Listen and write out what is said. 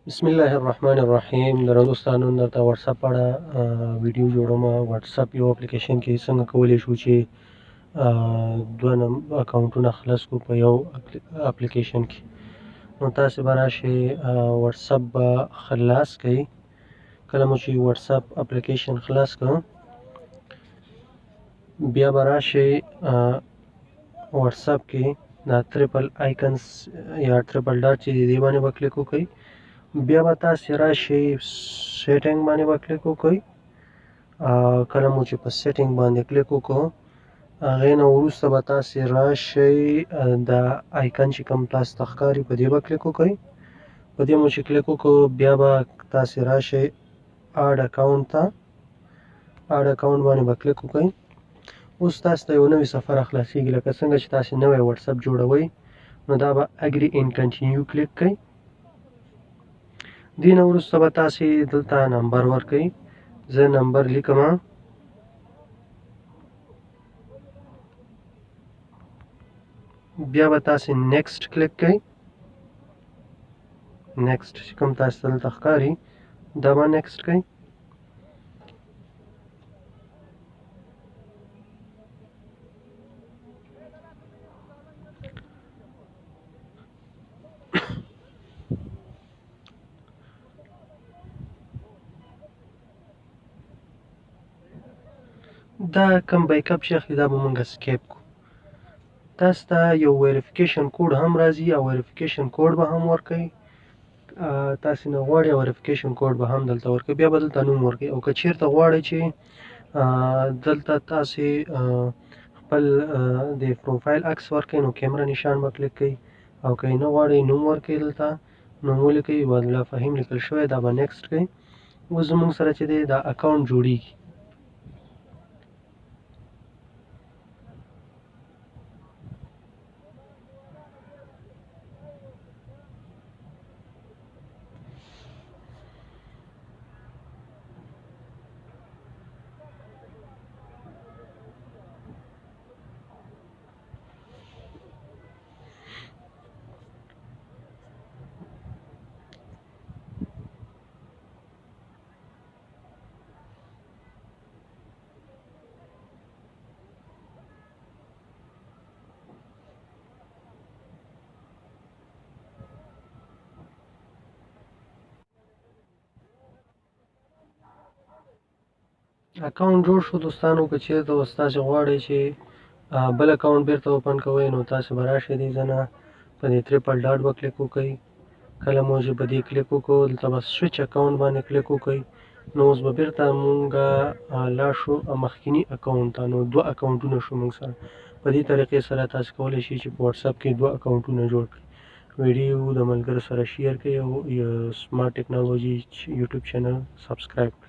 بسم الله الرحمن الرحیم. درنو دوستانو، نن درته واتساپ اړه ویډیو جوړوم. واتساپ یو اپلیکیشن کې څنګه کولی شو چې دوه اکاونټونه خلاص کړو په یو اپلیکیشن کې. نو تاسې به راشئ، واتساپ به خلاص کړئ. کله مو چې واتساپ اپلیکیشن خلاص کړ، بیا به راشئ واتساپ کې دا triple icons یا triple dot چې دی، دې باندې به کلیک وکړئ. بیا به تاسې راشئ setting باندې به کلیک وکړئ. کله مو چې په setting باندې کلیک وکړو، هغې نه وروسته به تاسې راشئ دا icon چې کوم تاسو ته ښکاري، په دې به کلیک وکړئ. په دې مو چې کلیک وکړو، بیا به تاسې راشئ add account ته. add account باندې به کلیک وکړئ. اوس تاسو ته یو نوې صفحه راخلاصېږي. لکه څنګه چې تاسې نوی واتساپ جوړوئ، نو دا به agree and continue کلیک کړئ. دې نه وروسته به تاسې دلته نمبر ورکړئ. زه نمبر لیکم. بیا به تاسې next کلیک کړئ. next چې کوم تاسې ته دلته ښکاري، دا به next کړئ. دا کوم backup چې اخلي، دا به مونږ skip کړو. تاسو ته یو verification code هم راځي او verification code به هم ورکوي. تاسې نه غواړي او verification code به هم دلته ورکوي. بیا به دلته نوم ورکوي، او که چیرته غواړئ چې دلته تاسې خپل د پروفایل عکس ورکړئ، نو کیمره نشان به کلیک کړئ، او که یې نه غواړئ، نوم ورکړئ. دلته نوم ولیکئ، عبادالله فهیم لیکل شوی، دا به next کړئ. اوس زموږ سره چې دی دا اکاونټ جوړیږي. اکاونټ جوړ شو دوستانو. که چیرته اوس تاسې غواړئ چې بل اکاونټ بیرته open کوئ، نو تاسې به راشئ دې ځای نه په دې triple dot به کلیک وکړئ. کله مو چې په دې کلیک وکړو، دلته به switch account باندې کلیک وکړئ. نو اوس به بیرته مونږ لاړ شو مخکیني اکاونټ ته. نو دوه اکاونټونه شو مونږ سره. په دې طریقې سره تاسې کولی شئ چې په واتساپ کې دوه اکاونټونه جوړ کړئ. ویډیو د ملګرو سره share کړئ او Smart Technology YouTube channel subscribe کړئ.